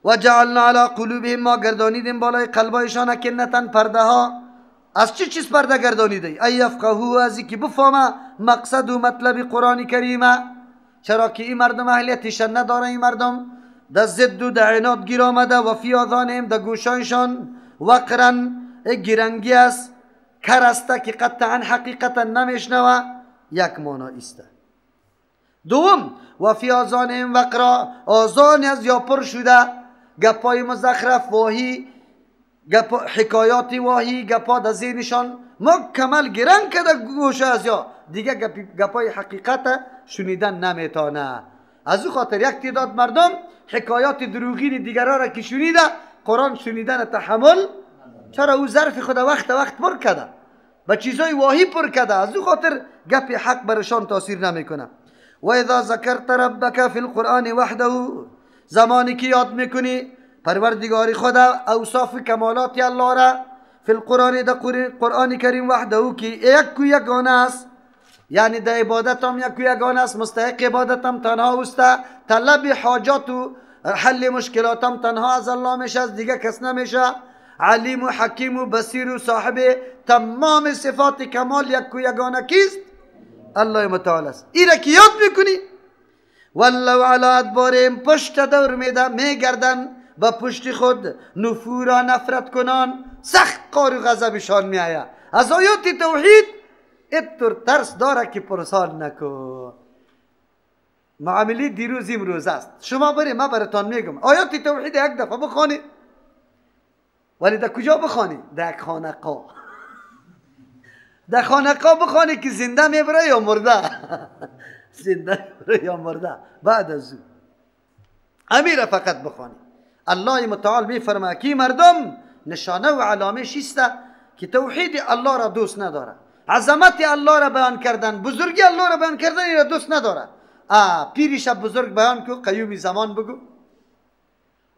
و جعلنا علی قلوبهم، ما گردانیدیم بالای قلبایشان اکنتن پرده ها. از چه چیز پرده گردانیده؟ ای یفقهو، از که بفهمه مقصد و مطلب قرآن کریمه. چرا که این مردم اهلیتش نداره، این مردم در ضد و در عناد گیر آمده. و فی آذانهم، در گوشایشان وقرن گیرنگی است، کر است که قطعا حقیقتا نمیشنوه. یک معنا است. دوم و فی آذانهم وقرا، آذان از یا پر شده گپای مزخرف واهی، گپ حکایات واهی، گپا در ذهنشان مکمل گرنگ کرده گوشه از یا دیگه گپای حقیقت شنیدن نمیتانه. از او خاطر یک تعداد مردم حکایات دروغین دیگران را که شنیده قرآن شنیدن تحمل، چرا او ظرف خود وقت وقت پر کرده با چیزای واهی پر کرده، از او خاطر گپ حق برشان تاثیر نمیکنه. و اذا ذکرت ربک فی القرآن وحده، زمانی که یاد میکنی پروردگار خدا اوصاف کمالات الله را فی القرآن، در قرآن کریم وحده که یک و یگانه است، یعنی در عبادت هم یک و یگانه است، مستحق عبادت هم تنها اوست، طلب حاجات و حل مشکلات هم تنها از الله میشه، از دیگه کس نمیشه. علیم و حکیم و بصیر و صاحب تمام صفات کمال یک و یگانه کیست؟ الله متعال است. این را که یاد میکنی ولو علی ادبارهم، پشت دور میده میگردن با پشت خود نفورا، نفرت کنان، سخت قار و غضبشان میآید. از آیات توحید اتر ترس داره که پرسان نکن. معامله دیروز امروز است. شما بری ما براتان میگم آیات توحید یک دفعه بخوانی، ولی در کجا بخوانی؟ در خانقاه. در خانقاه بخوانی که زنده میبره یا مرده. زنده میبره یا مرده. بعد از او امیر فقط بخوانی. الله متعال میفرماید که مردم نشانه و علامه شیسته که توحید الله را دوست نداره، عظمت الله را بیان کردن، بزرگی الله را بیان کردن را دوست نداره. پیری شب بزرگ بیان کو، قیومی زمان بگو،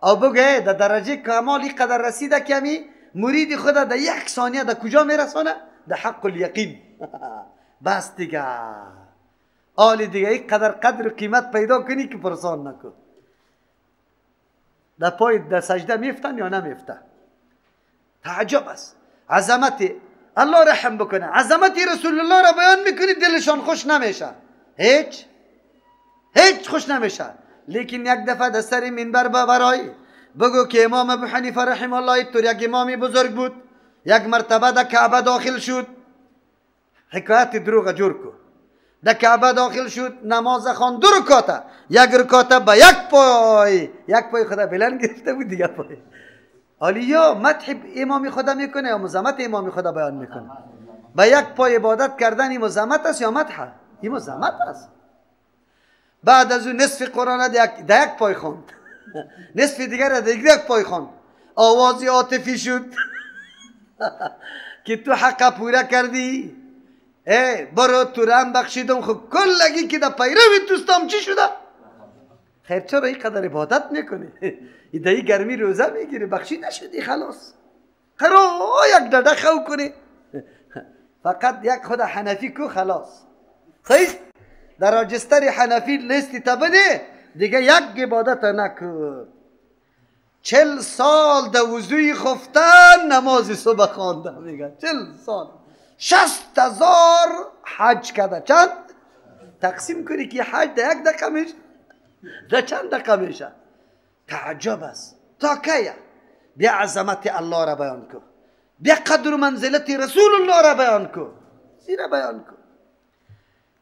او بگو در درجه کمالی قدر رسیده که امی مرید خدا در یک ثانیه در کجا میرسانه؟ در حق الیقین. بس دیگه آل دیگه یک قدر قدر قیمت پیدا کنی که پرسان نکن. در پای در سجده میفتن یا نمیفتن؟ تعجب است. عظمت الله رحم بکنه، عظمت رسول الله را بیان میکنی دلشان خوش نمیشه، هیچ هیچ خوش نمیشه. لیکن یک دفعه در سر منبر برای بگو که امام ابو حنیفه رحمه الله طور یک امام بزرگ بود، یک مرتبه در کعبه داخل شد، حکایت دروغ جور کو، در کعبه داخل شد، نماز خوان دو رکاته، یک رکاته به یک پای، یک پای خدا بلند گرفته بود دیگه پای. حالی یا مدح امام خدا میکنه یا مزمت امام خدا بیان میکنه. به یک پای عبادت کردن این مزمت است یا مدح؟ این مزمت است. بعد از اون نصف قرآن در یک پای خواند، نصف دیگر را در یک پای خواند، آوازی عاطفی شد که تو حق پوره کردی، ای برو تو رم بخشیدم، خب کلگی که در پیروی توستم چی شده؟ خیر چرا اینقدر عبادت میکنی؟ در این گرمی روزه میگیری، بخشیده شدی خلاص. خیرو یک دده خو کنی فقط یک خود حنفی کو خلاص. صحیح؟ در راجستر حنفی لیستی تا بده دیگه یک عبادت نکن. 40 سال در وضوی خفتن نماز صبح خوانده، میگه 40 سال 60,000 حج کرده. چند؟ تقسیم کنی که حج در یک دقیقه میشه، در چند دقیقه میشه؟ تعجب است. تا کیه؟ بیا عظمت الله را بیان کن، بیا قدر و منزلت رسول الله را بیان کن، زیرا بیان کن.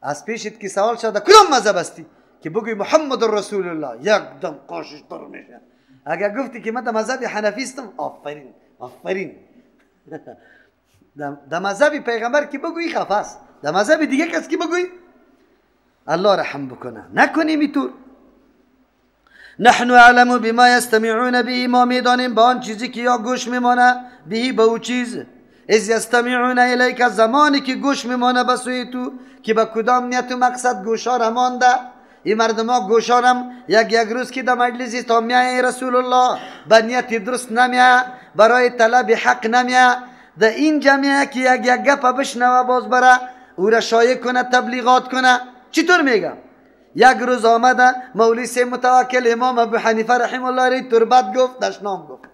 از پیشت که سوال شده کدام مذهب هستی که بگوی محمد رسول الله، یک دم قاشش در میشه. اگر گفتی که من در مذهب حنفی هستم، آفرین آفرین. در مذهب پیغمبر که بگویی خفه است، در مذهب دیگه کس که بگویی الله رحم بکنه. نکنیم اینطور. نحن اعلم بما یستمعون به، ما میدانیم به آن چیزی که یا گوش میمانه، بهی به او چیز. اذ یستمعون الیک، زمانی که گوش میمانه به سوی تو، که به کدام نیت و مقصد گوشا را مانده. این مردم ها گوشانم یک یک روز که در مجلس تا میای رسول الله به نیت درست نمیه، برای طلب حق نمیه، در این جمعه که یک یک گپ بشنوه باز بره او را شایع کنه، تبلیغات کنه. چطور میگم؟ یک روز آمده مولوی صاحب متوکل امام ابو حنیفه رحمه الله علیه تربت گفت، دشنام گفت.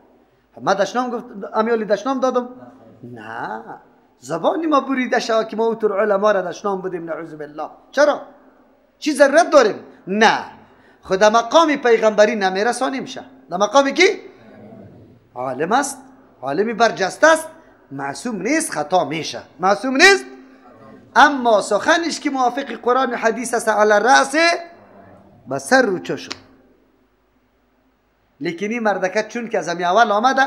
ما دشنام گفت، امیالی دشنام دادم؟ نه، زبانی ما بریده شوه که ما اوتر علما را دشنام بدیم، نعوذ بالله. چرا؟ چی ضرورت داریم؟ نه، خدا مقام پیغمبری نمیرسانیم شه. در مقام کی؟ عالم است، عالمی برجسته است، معصوم نیست، خطا میشه، معصوم نیست. اما سخنش که موافق قرآن و حدیث است علی رأس به سر و چشم. لیکن این مردکت چون که از همی اول آمده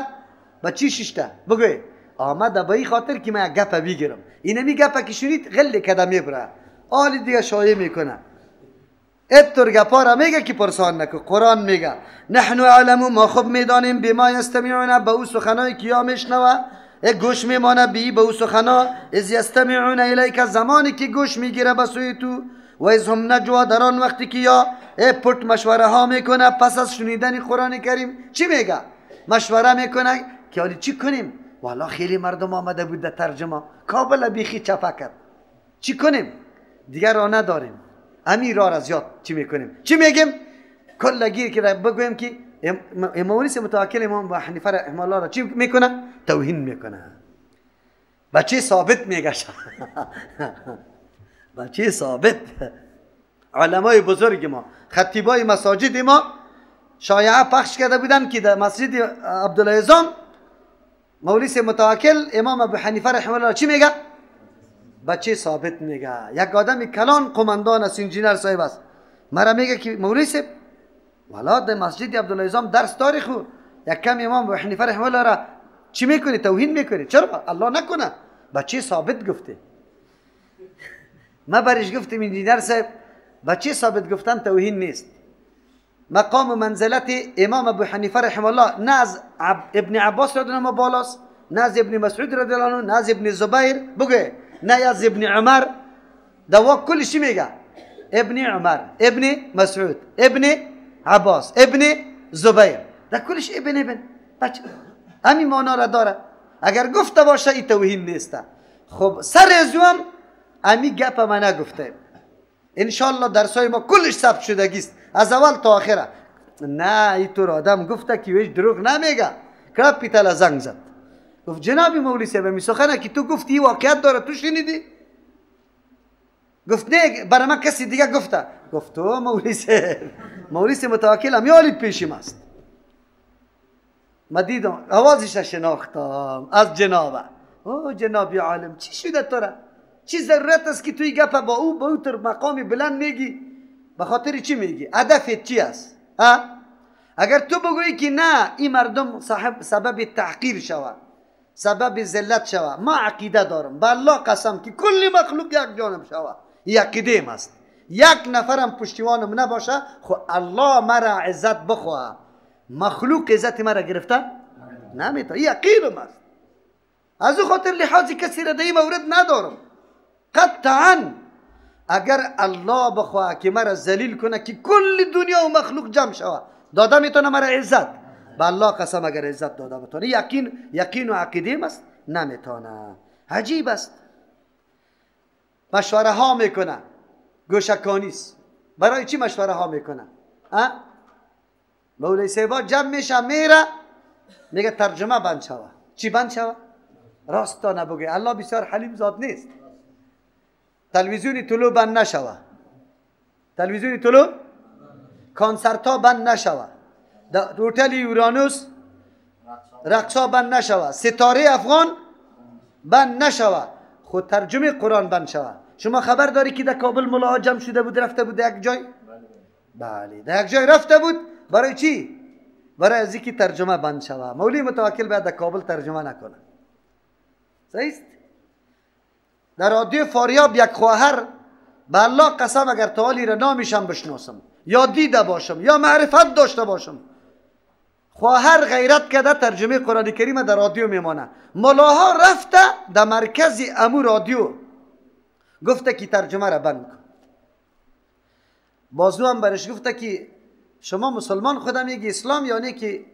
به چی ششته؟ بگوی آمده به این خاطر که من گپ بگیرم. اینمی گپ که شنید غل کده میبره، آلی دیگه شایع میکنه. اتر گپا را میگه که پرسان نکو. قرآن میگه نحن اعلم، ما خوب میدانیم، بما یستمعون، به او سخنایی که یا میشنوه گوش میمانه، به او سخنا، از یستمعون الیک، زمانی که گوش میگیره به سوی تو، و از هم نجوا، در آن وقتی که یا پت مشوره ها میکنه پس از شنیدن قرآن کریم. چی میگه؟ مشوره میکنه که حالی چی کنیم؟ والا خیلی مردم آمده بود در ترجمه، کابل بیخی چپه کرد، چی کنیم؟ دیگر را نداریم، امی را زیاد چی میکنیم؟ چی میگیم؟ کل گیر که بگویم که امام متوکل امام ابو حنیفه رحمه الله را چی میکنه؟ توهین میکنه. بچه ثابت میگه، بچه ثابت. علمای بزرگ ما، خطیبای مساجد ما شایعه پخش کرده بودن که در مسجد عبدالعظام مولوی متوکل امام ابو حنیفه رحمه الله چی میگه؟ بچه ثابت میگه. یک آدم کلان قماندان است، انجینر صاحب است، مرا میگه که مولوی صاحب والا در مسجد عبدالعظام درس داری، خو یک کم امام ابو حنیفه رحمه الله را چی میکنی؟ توهین میکنی. چرا؟ الله نکنه، بچه ثابت گفته. ما برش گفتیم انجینر صاحب بچه ثابت گفتن توهین نیست. مقام و منزلت امام ابو حنیفه رحمه الله نه از ابن عباس رضی الله عنه بالاست، نه از ابن مسعود رضی الله عنه، نه از ابن زبیر بگه، نه از ابن عمر. دوا کل چی میگه؟ ابن عمر، ابن مسعود، ابن عباس، ابن زبیر، در کلش ابن ابن بچه همین معنا را داره. اگر گفته باشه این توهین نیسته. خب سر ازوم امی گپ ما نگفته. انشالله درسای ما کلش ثبت شدگیست از اول تا آخره. نه اینطور آدم گفته که هیچ دروغ نمیگه. کرپ پیتل زنگ زد، گفت جناب مولوی صاحب می سخنه که تو گفتی واقعیت داره، تو شنیدی؟ گفت نه برای من کسی دیگه گفته. گفت تو مولوی صاحب، مولوی صاحب متوکل هم یالی پیشم است. ما دیدم آوازش شناختم از جنابه. او جناب عالم چی شده تو را؟ چی ضرورت است که توی گپ با او با او تر مقام بلند میگی؟ به خاطر چی میگی؟ هدفت چی است؟ اگر تو بگویی که نه این مردم صاحب سبب تحقیر شوه، سبب ذلت شوه، ما عقیده دارم، به الله قسم که کل مخلوق یک جانب شوه، این عقیده است. یک نفرم پشتیوانم نباشه، خو الله مرا عزت بخواه، مخلوق عزت مرا گرفته نمیتونه. این یقینم است. از او خاطر لحاظ کسی را در این مورد ندارم قطعا. اگر الله بخواه که مرا ذلیل کنه که کل دنیا و مخلوق جمع شوه، داده میتونه مرا عزت، به الله قسم اگر عزت داده بتونه، یقین و عقیده است، نمیتونه. عجیب است. مشوره ها میکنه، گوشکانیست. برای چی مشوره ها میکنه؟ مولوی صاحبا جمع میشه میره میگه ترجمه بند شوه. چی بند شوه؟ راست تا نبگه. الله بسیار حلیم ذات نیست. تلویزیون طلوع بند نشوه، تلویزیون طلوع، کنسرت ها بند نشوه، هتل یورانوس رقص بند نشوه، ستاره افغان بند نشوه، خود ترجمه قرآن بند شوه. شما خبر داری که در کابل ملاها جمع شده بود رفته بود یک جای؟ بله، در یک جای رفته بود. برای چی؟ برای از اینکه ترجمه بند شوه. مولوی متوکل باید در کابل ترجمه نکنه. صحیح است؟ در رادیو فاریاب یک خواهر، به الله قسم اگر تعالی را نامشم بشناسم یا دیده باشم یا معرفت داشته باشم، خواهر غیرت کرده ترجمه قرآن کریم در رادیو میمانه. ملاها رفته در مرکز امو رادیو گفته که ترجمه را بند کن. بازو هم برش گفته که شما مسلمان خودم میگی اسلام یا نه که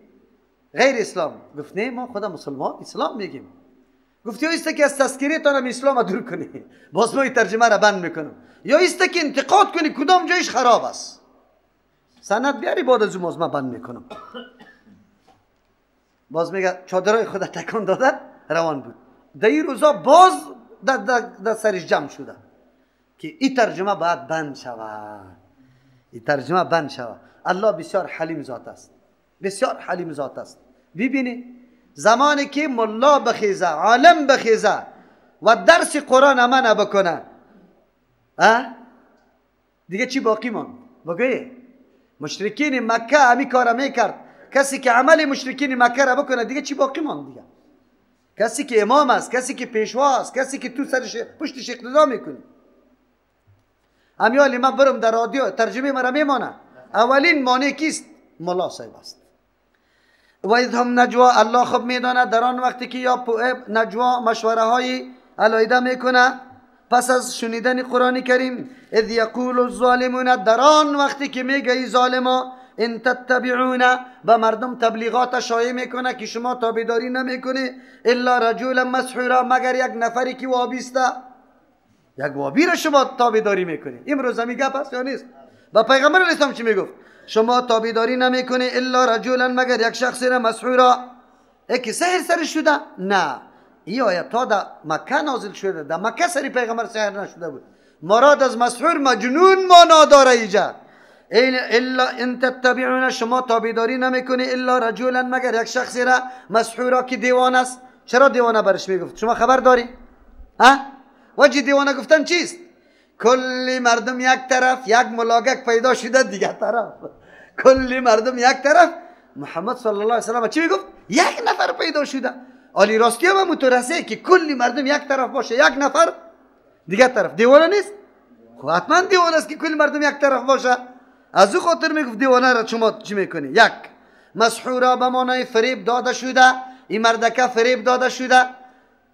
غیر اسلام؟ گفت نه ما خودم مسلمان اسلام میگیم. گفت یا ایسته که از تذکره تانم اسلام دور کنی، باز ما این ترجمه را بند میکنم، یا ایسته که انتقاد کنی کدام جایش خراب است، سند بیاری بعد از اون ما بند میکنم. باز میگه چادرهای خود تکان داده روان بود. در این روزا باز در سرش جمع شده که این ترجمه باید بند شود، این ترجمه بند شود. الله بسیار حلیم ذات است، بسیار حلیم ذات است. ببینی زمانی که ملا بخیزه، عالم بخیزه و درس قرآن منع بکنه، دیگه چی باقی ماند؟ بگوی مشرکین مکه همی کار میکرد. کسی که عمل مشرکین مکه را بکنه دیگه چی باقی ماند دیگه؟ کسی که امام است، کسی که پیشوا است، کسی که تو سرش پشتش اقتدا میکنی. امیالی من برم در رادیو ترجمه مرا میمانه، اولین مانع کیست؟ ملا صاحب است. و اذ هم نجوا، الله خوب میدانه در آن وقتی که یا نجوا مشوره های علایده میکنه پس از شنیدن قرآن کریم. اذ یقول الظالمون، در آن وقتی که میگه ای ظالما، ان تتبعون، به مردم تبلیغات شایع میکنه که شما تابعداری نمیکنی، الا رجلا مسحورا، مگر یک نفری که وابیسته، یک وابی را شما تابعداری میکنی. امروز همی گپ است یا نیست؟ با پیغمبر علیه السلام چی میگفت؟ شما تابعداری نمیکنی الا رجلا، مگر یک شخصی را مسحورا، یکی سحر سرش شده. نه، این آیت تا در مکه نازل شده، در مکه سری پیغمبر سحر نشده بود. مراد از مسحور مجنون مانا داره اینجا. الا ان تتبعون، شما تابعداری نمیکنی الا رجلا، مگر یک شخصی را مسحورا که دیوانه است. چرا دیوانه برش میگفت؟ شما خبر داری؟ ها؟ وجه دیوانه گفتن چیست؟ کلی مردم یک طرف، یک ملاگک پیدا شده دیگه طرف، کلی مردم یک طرف. محمد صلی الله علیه وسلم چی میگفت؟ یک نفر پیدا شده. علی راستی هم مترسه که کلی مردم یک طرف باشه، یک نفر دیگه طرف. دیوانه نیست؟ خب حتما دیوانه است که کلی مردم یک طرف باشه. از او خاطر میگفت دیوانه را شما چی میکنی؟ یک مسحورا به معنای فریب داده شده، این مردکه فریب داده شده.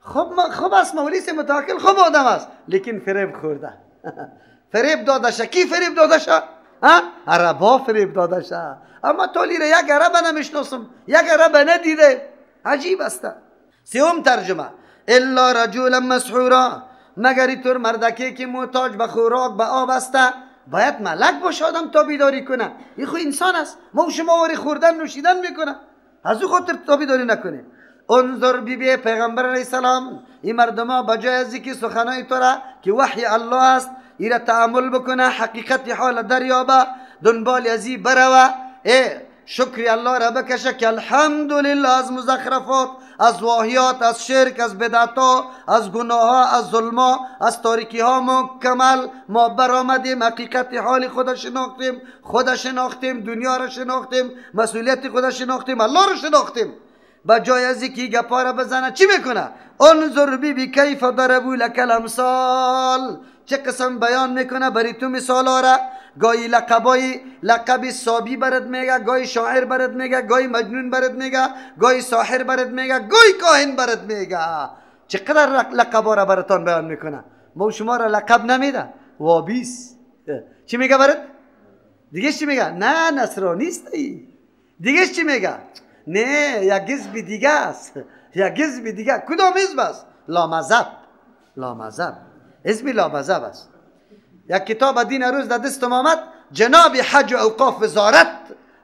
خب است، مولوی متوکل خوب آدم است، لیکن فریب خورده. فریب داده شه. کی فریب داده شه؟ عربا فریب داده شه. اما تولی را یک عرب نمیشناسم، یک عرب ندیده. عجیب است. سوم ترجمه الا رجلا مسحورا، مگر اینطور مردکه که محتاج به خوراک به آب است، باید ملک باشه آدم تابعداری کنه. این خو انسان است، ما و شما واری خوردن نوشیدن میکنه، از او خاطر تابعداری نکنه. انظر بی بی پیغمبر علیه السلام، این مردم ها بجای از اینکه سخنای تو را که وحی الله است ایره تعامل بکنه، حقیقت حال دریابه، دنبال ازی بروه، شکر الله را بکشه که الحمدلله از مزخرفات، از واهیات، از شرک، از بدعتها، از گناهها، از ظلمها، از تاریکی ها مکمل ما برآمدیم، حقیقت حال خود شناختیم، خود شناختیم، دنیا را شناختیم، مسئولیت خود شناختیم، الله را شناختیم. با جای از اینکه گپا را بزنه چی میکنه؟ انظر بی کیف ضربوا لک الامثال، چه قسم بیان میکنه برای تو مثال را. گاهی لقبای لقب صابی برات میگه، گاهی شاعر برات میگه، گاهی مجنون برات میگه، گاهی ساحر برات میگه، گاهی کاهن برات میگه. چقدر لقبا را براتان بیان میکنه. ما شما را لقب نمیده، وابیس. چی میگه برات؟ دیگه چی میگه؟ نه نصرانی است. دیگه چی میگه؟ نه یک حزب دیگه است، یک حزب دیگه. کدام حزب است؟ لامذهب. لامذهب، حزب لامذهب است. یک کتاب دین روز در دستم آمد، جناب حج و اوقاف وزارت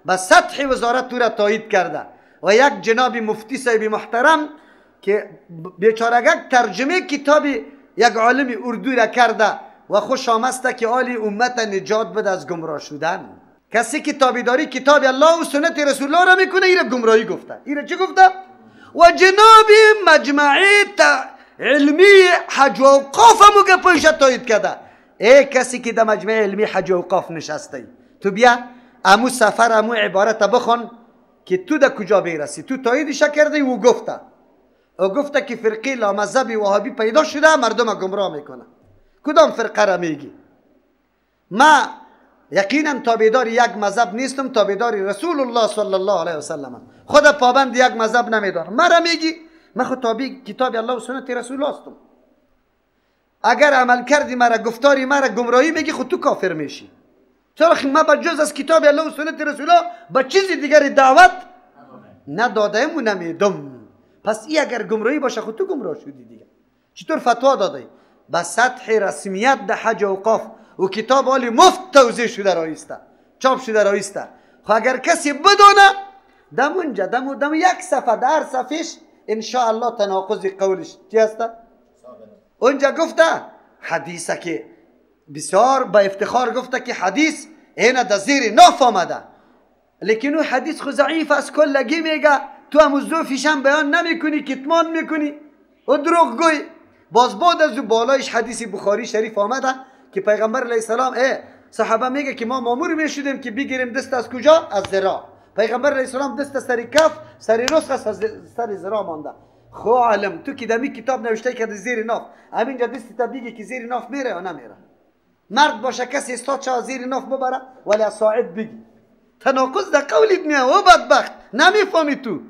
به سطح وزارت تو را تایید کرده و یک جناب مفتی صاحب محترم که بیچارگک ترجمه کتاب یک عالم اردو را کرده و خوش آمسته که آلی امت نجات بده از گمراه شدن. کسی که تابعداری کتاب الله و سنت رسول الله را میکنه، ایره گمراهی گفته. ایره چی گفته؟ و جناب مجمعی علمی حج و اوقاف هم گپایش تایید کرده. ای کسی که در مجمع علمی حج و اوقاف نشسته، تو بیا امو سفر امو عبارت بخون که تو در کجا برسی. تو تاییدش کرده و گفته، او گفته که فرقه لامذهبی وهابی پیدا شده مردم گمراه میکنه. کدام فرقه را میگی؟ ما یقینا تابعدار یک مذهب نیستم، تابعدار رسول الله صلی الله علیه و سلم. خود پابند یک مذهب نمیدارم. مرا میگی؟ من خود تابع کتاب الله و سنت رسول الله هستم. اگر عمل کردی مرا، گفتاری مرا گمراهی میگی، خود تو کافر میشی. چرا من به جز از کتاب الله و سنت رسول الله به چیز دیگری دعوت ندادم و نمیدم. پس ای اگر گمراهی باشه خود تو گمراه شدی دیگه. چطور فتوا دادی؟ به سطح رسمیت ده حج اوقاف و کتاب عالی مفت توزیع شده رایسته، چاپ شده رایسته. خب اگر کسی بدونه دم اونجا دم یک صفحه در صفحش ان شاء الله تناقض قولش چی هسته؟ اونجا گفته حدیثه که بسیار با افتخار گفته که حدیث اینا در زیر ناف آمده، لیکن او حدیث خو ضعیف است، کلگی میگه، تو هم ضعفش هم بیان نمیکنی، کتمان میکنی و دروغ گوی. باز بعد از او بالایش حدیث بخاری شریف آمده که پیغمبر علیه السلام صحابه میگه که ما مامور میشدیم که بگیریم دست از کجا؟ از ذراع. پیغمبر علیه السلام دست سر کف سر رسخ سر ذراع مانده. خو عالم تو که دمی کتاب نوشته که زیر ناف، همینجا دست تا بگی که زیر ناف میره یا نمیره. مرد باشه کسی استاد چه زیر ناف ببره ولی از ساعد بگی. تناقض در قولت میاد او بدبخت، نمیفهمی تو.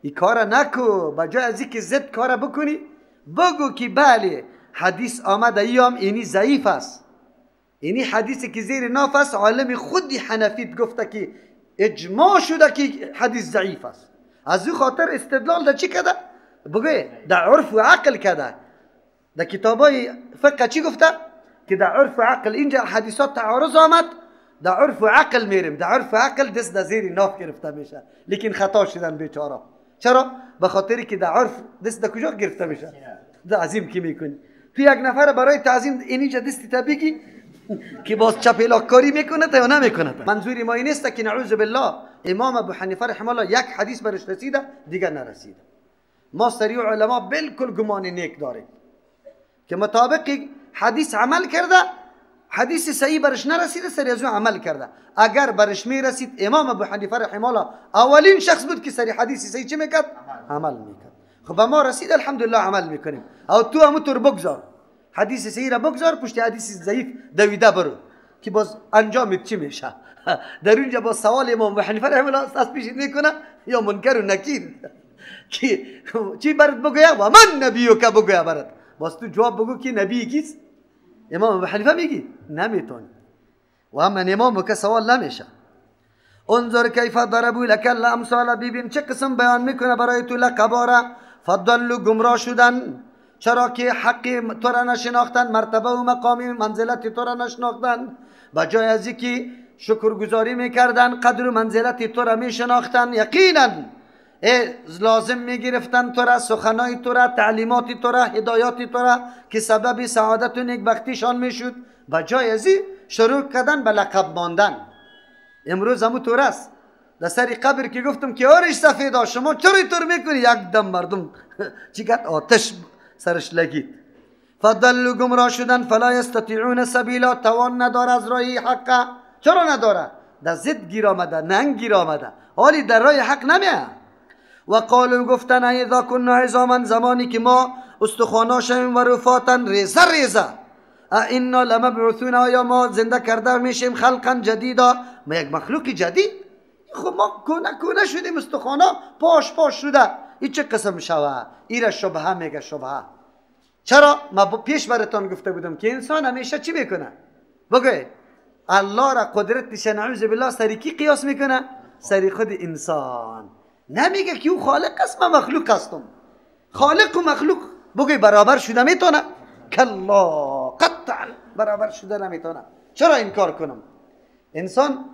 این کار نکو، بجای از اینکه زد کار بکنی بگو که بله حدیث آمده ایام اینی ضعیف است، اینی حدیثی که زیر ناف است، عالم خودی حنفیت گفته که اجماع شده که حدیث ضعیف است. از او خاطر استدلال در چی کده؟ بگو در عرف و عقل کده. در کتابای فقه چی گفته؟ که در عرف و عقل اینجا حدیثات تعارض آمد، در عرف و عقل میریم، در عرف و عقل دست در زیر ناف گرفته میشه، لیکن خطا شدن بیچاره. چرا؟ به خاطری که در عرف دست در کجا گرفته میشه؟ در عظیم کی میکنی؟ تو یک نفر برای تعظیم اینجا دستی تا بگی که باز چپیلاکاری میکنه تا یا نمیکنه. منظور ما این نیست که نعوذ بالله امام ابو حنیفه رحمه الله یک حدیث برش رسیده دیگه نرسیده. ما سریع علما بالکل گمان نیک داریم که مطابق حدیث عمل کرده، حدیث صحیح برش نرسیده سری از عمل کرده. اگر برش میرسید امام ابو حنیفه رحمه الله اولین شخص بود که سری حدیث صحیح چی میکرد؟ عمل میکرد. خب ما رسید الحمدلله عمل میکنیم. او تو همونطور بگذار حدیث صحیح را بگذار، پشت حدیث ضعیف دویده برو که باز انجامت چی میشه. در اونجا با سوال امام ابو حنیفه رحمه الله از پیش میکنه یا منکر و نکیر که چی برات بگویا؟ و من نبیک بگویا برات. باز تو جواب بگو که نبی کیست؟ امام ابو حنیفه میگی نمیتونی. و من امام که سوال نمیشه. انظر کیف ضربوا لك الامثال، ببین چه قسم بیان میکنه برای تو لقباره. فضلوا گمراه شدن، چرا که حق تو را نشناختن، مرتبه و مقام منزلت تو را نشناختن. بجای از اینکه شکرگزاری میکردن قدر و منزلت تو را میشناختن، یقینا لازم میگرفتن تو را، سخنای تو را، تعلیمات تو را، هدایات تو را که سبب سعادت و نیکبختیشان میشد. بجای از این شروع کردن به لقب ماندن. امروز همون طور است. در سر قبر که گفتم که آرش سفیدا شما چرا اینطور میکنی، یک دم مردم چی کرد؟ آتش سرش لگید. فضلوا گمراه شدن، فلا یستطیعون سبیلا، توان نداره از راه حق. چرا نداره؟ در ضد گیر آمده، ننگ گیر آمده، حالی در راه حق نمیه. و قالوا گفتن اذا كنا عظاما، زمانی که ما استخوانا شویم و رفاتا ریزه ریزه، ائنا لمبعوثون، آیا ما زنده کرده میشیم خلقا جدیدا، ما یک مخلوق جدید؟ خب ما کونه کونه شدیم، استخوانا پاش پاش شده، این چه قسم شوه؟ ایره شبهه میگه، شبهه. چرا؟ ما پیش براتان گفته بودم که انسان همیشه چی میکنه؟ بگوی الله را قدرتش نعوذ بالله سری کی قیاس میکنه؟ سری خود انسان. نمیگه که او خالق است من مخلوق هستم. خالق و مخلوق بگوی برابر شده میتونه؟ کلا، قطعا برابر شده نمیتونه. چرا انکار کنم؟ انسان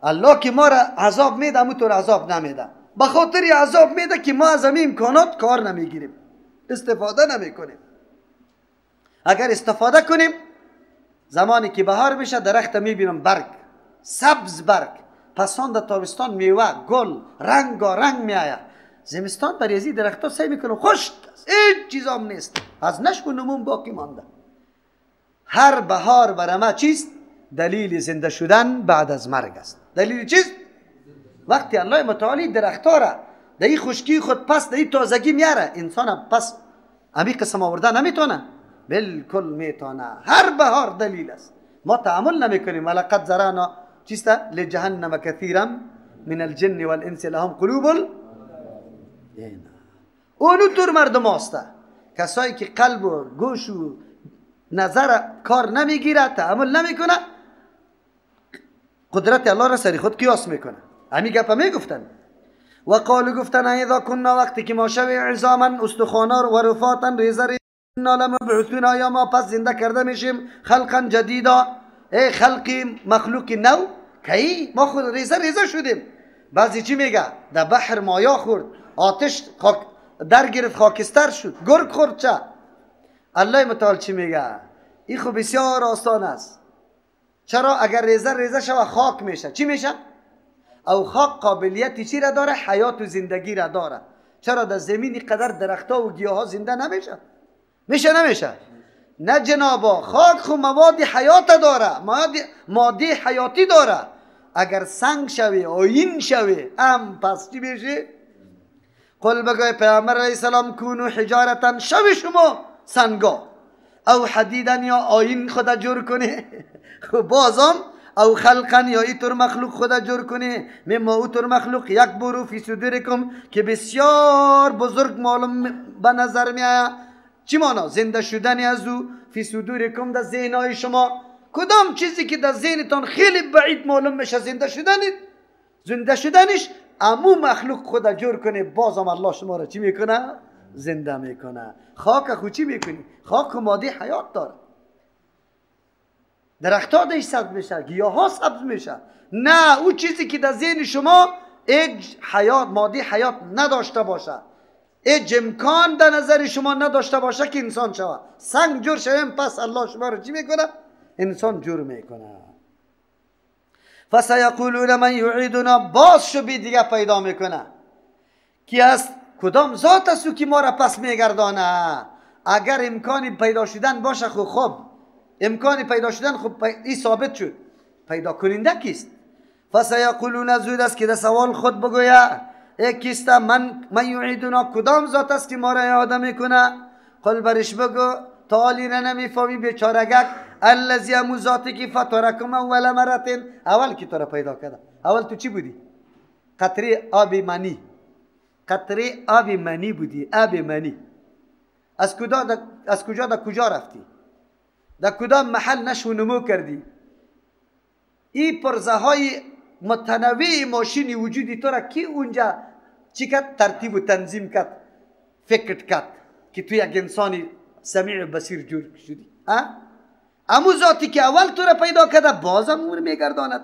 الله که ما را عذاب میده همونطور عذاب نمیده، به خاطر عذاب میده که ما از همین امکانات کار نمیگیریم، استفاده نمیکنیم. اگر استفاده کنیم، زمانی که بهار میشه درخت میبینم برگ سبز برگ، پسان در تابستان میوه گل رنگ و رنگ میآید. زمستان بر ازی درخت ها سعی میکنم خشک است، هیچ چیزام نیست، از نشو و نمون باقی مانده. هر بهار بر ما چیست؟ دلیل زنده شدن بعد از مرگ است. دلیل چیست؟ وقتی الله متعالی درختها را در این خشکی خود پس در این تازگی میاره، انسان هم پس امی قسم آورده نمیتونه؟ بالکل میتونه. هر بهار دلیل است. ما تعامل نمیکنیم. ولقد زرعنا چیست؟ لجهنم کثیرا من الجن والانس لهم قلوب. اونو طور مردم هسته، کسایی که قلب و گوش و نظر کار نمیگیره، تعامل نمیکنه، قدرت الله را سری خود قیاس میکنه. همین گپا میگفتن. و قالو گفتن اذا كنا وقتی که ما شوی عظاما استخوانا و رفاتا ریزه ریزه لمبعوثون، آیا ما پس زنده کرده میشیم خلقا جدیدا، ای خلقی مخلوق نو؟ کی ما خود ریزه ریزه شدیم. بعضی چی میگه؟ در بحر مایا خورد، آتش خاک در گرفت، خاکستر شد، گرگ خورد. چه الله متعال چی میگه؟ این خب بسیار آسان است. چرا؟ اگر ریزه ریزه شوه خاک میشه. چی میشه؟ او خاک قابلیت چی را داره؟ حیات و زندگی را داره. چرا در زمین قدر درختها و گیاها زنده نمیشه؟ میشه نمیشه؟ نه جنابا، خاک خو مواد حیات داره، ماده حیاتی داره. اگر سنگ شوی، آیین شوی، ام پس چی میشه؟ قل بگوی پیامبر علیه السلام کونو حجارتا، شوی شما سنگا، او حدیدن یا آیین خدا جور کنه، خب بازم او خلقا یا ایتور مخلوق خدا جور کنه، مما اوتور مخلوق یک برو فی صدورکم که بسیار بزرگ معلوم به نظر میآید. چی مانا؟ زنده شدن از او فی صدورکم در ذهنهای شما. کدام چیزی که در ذهنتان خیلی بعید معلوم میشه زنده شدنید، زنده شدنش امو مخلوق خدا جور کنه، بازم الله شما را چی میکنه؟ زنده میکنه. خاک خو چی میکنی؟ خاک ماده حیات داره، درختها دیش سبز میشه، گیاها سبز میشه. نه، او چیزی که در ذهن شما ایج حیات، ماده حیات نداشته باشه، ایج امکان در نظر شما نداشته باشه که انسان شوه، سنگ جور شویم، پس الله شما رو چی میکنه؟ انسان جور میکنه. فسیقولون من یعیدنا، باز شبی دیگه پیدا میکنه کی است؟ کدام ذات است که ما را پس میگردانه؟ اگر امکانی پیدا شدن باشه خب خب امکانی پیدا شدن خب این ثابت شد، پیدا کننده کیست؟ فسیقولون زود است که در سوال خود بگویه ای کیست؟ من یعیدنا، کدام ذات است که ما را اعاده میکنه؟ قل برش بگو تعالی را نمیفهمی بیچارگک، الذی امو ذاتی که فطرکم اول مرتین، اول کی تو را پیدا کرده. اول تو چی بودی؟ قطره آب منی، قطره آب منی بودی، آب منی. از کجا در کجا رفتی؟ در کدام محل نشو نمو کردی؟ این پرزه های متنوع ماشین وجودی تو را کی اونجا چی کرد؟ ترتیب و تنظیم کرد، فکر کرد که تو یک انسانی سمیع و بصیر جور شدی. امو ذاتی که اول تو را پیدا کرده بازم اون میگردانه.